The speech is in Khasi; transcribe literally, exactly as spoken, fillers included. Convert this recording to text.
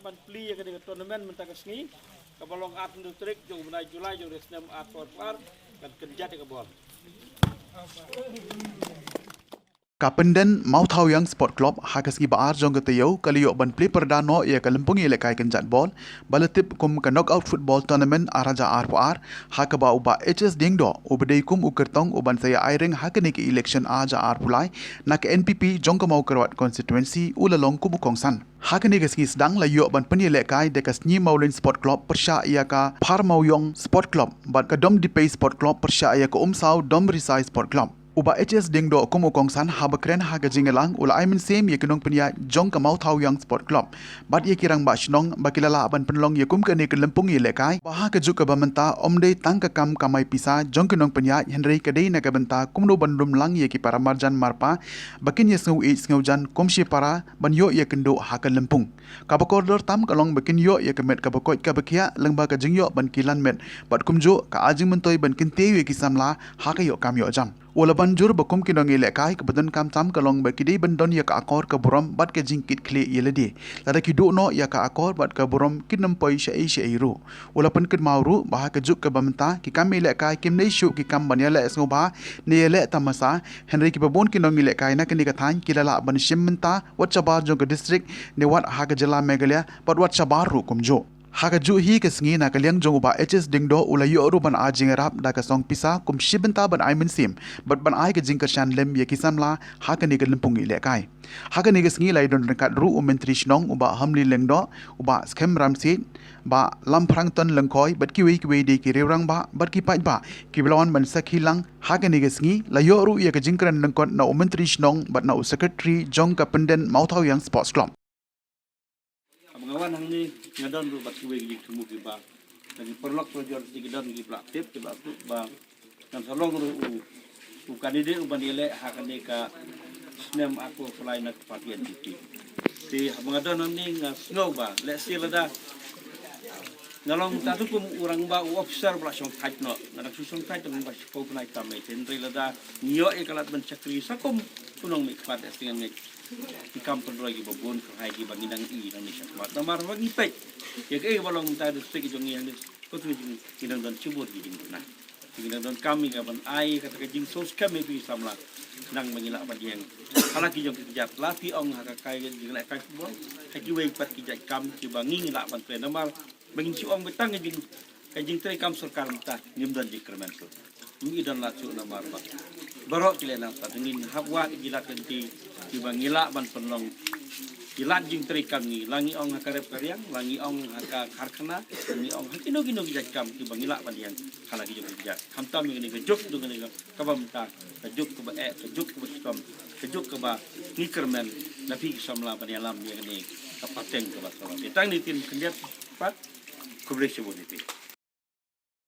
Ban plie ïa kane ka tournament mynta ka sngi, kaba long arphew tarik jong u bnai July jong u snem arphew arphew ar, kan kynjat ïa ka bol. Ka Pynden Mawthawiang Sport Club ha ka sngi ba ar jong ka taïew ka la ïoh ban plie pyrda noh ïa ka lympung ïalehkai kynjat bol ba la tip kum ka Knockout Football Tournament ar hajar arphew ar, ha kaba u Bah H S Diengdoh uba dei kum u kyrtong u ban sa ïa aireng ha kane ka election ar hajar arphew lai na ka N P P jong ka Mawkyrwat constituency u la long kum u kongsan. Ha kane ka sngi sdang la ïoh ban pynïalehkai da ka Sngi Mawlin Sport Club pyrshah ïa ka Phar Mawiong Sport Club bad ka Domdipei Sport Club pyrshah ïa ka Umsaw Domrisai Sport Club. U Bah H S Diengdoh kum u kongsan haba kren ha ka jingïalang u la ai mynsiem ïa ki nongpynïaid jong ka Mawthawiang Sport Club bad ïa ki rangbah shnong ba ki la lah ban pynlong ïa kum kane ka lympung ïalehkai ba ha ka juk kaba mynta ym dei tang ka kam kamai pisa jong ki nongpynïaid hynrei ka dei na ka bynta kumno ban lum lang ïa ki para marjan marpa ba kin ïasngew ïeit sngew jan kum shipara ban ïoh ïakynduh ha ka lympung. Kaba kordor tam ka long ba kin ïoh ïa ka met kaba koit kaba khiah lyngba ka jingïoh ban kilan met bad kumjuh ka ai jingmyntoi ban kyntiew ïa ki samla ha ka ïoh kam ïoh jam. U la ban jur ba kum ki nongïalehkai kaba donkam tam ka long ba ki dei ban don ïa ka akor ka burom bad ka jingkitkhlieh ïa lade. Lada ki duh noh ïa ka akor bad ka burom kin ym poi shaei shaei ruh. U la pynkynmaw ruh ba ha ka juk kaba mynta ki kam ïalehkai kim dei shuh ki kam ban ïaleh sngewbha ne ïaleh tamasa, hynrei kiba bun ki nongïalehkai na kane ka thaiñ ki la lah ban shim bynta wat shabar jong ka district ne wat ha ka jylla Meghalaya bad wat shabar ruh kumjuh. Ha ka juh hi ka sngi na ka liang jong u Bah H S Diengdoh u la ïoh ruh ban ai jingïarap da ka song pisa kum shi bynta ban ai mynsiem bad ban ai ka jingkyrshan lem ïa ki samla ha kane ka lympung ïalehkai. Ha kane ka sngi la ïadon ryngkat ruh u Myntri Shnong u Bah Hamli Lyngdoh, u Bah Skhem Ramsiej, Bah Lamprangton Lyngkhoi bad kiwei kiwei de ki riew rangbah bad ki paidbah kiba la wan ban sakhi lang ha kane ka sngi. La ïoh ruh ïa ka jingkren lyngkot na u Myntri Shnong bad na u Secretary jong ka Pynden Mawthawiang Sports Club. Haba nga wan hangne nga don ruh bad kiwei ki jingthmu kiba na ki paralok parajor ki don kiba la tip kiba la tip ba ngan sa long ruh u, u candidate uban ïaleh ha kane ka snem arphew arphew lai na ka party N P P. Te haba nga don hangne nga sngew ba lehse lada nga long tatu kum u rangbah u officer ba la shong thait noh, nga dang shu shong thait tang ba shiphew bnai tam ei, hynrei lada ngi ïoh ïa ka lad ban shakri sa kum u nongmihkhmat, lehse ngan ngeit ki kam pynroi kiba bun kyrhai kiba ngi dang i nangne shakhmat. Namar ba ngi peit ïa kaei kaba long mynta district jong ngi hangne, ko tu jong ngi dang don shibun ki jingduna. Ngi dang don kam ïa ka ban ai kata ka jingsngewskhem ïa ki samla nang ba ngi lah ban ïeng ha la ki jong ki kjat, la phi ong ha ka kai jingleh kai football, ha kiwei pat ki jait kam kiba ngi ngi lah ban trei. Namar ba ngin shu ong ba tang ka jing, ka jingtrei kam sorkar mynta ngim don jingkyrmen shuh. Ngi don lad shuh namar ba baroh ki leh nangta, ngin hap wad ïa ki lad lynti kiba ngi lah ban pynlong ki lad jingtrei kam ngi, la ngi ong ha ka rep ka riang, la ngi ong ha ka karkhana, la ngi ong ha kino kino ki jait kam kiba ngi lah ban ïeng ha la ki jong ki jait. Khamtam ïa kane ka juk, ïa kane ka kaba mynta, ka juk kaba eh, ka juk kaba shitom, ka juk kaba ngi kyrmen na phi ki samla ban ïalam ïa kane ka pateng kaba sala. Te tang ne ktien khyndiat pat, khublei shibun ïa phi.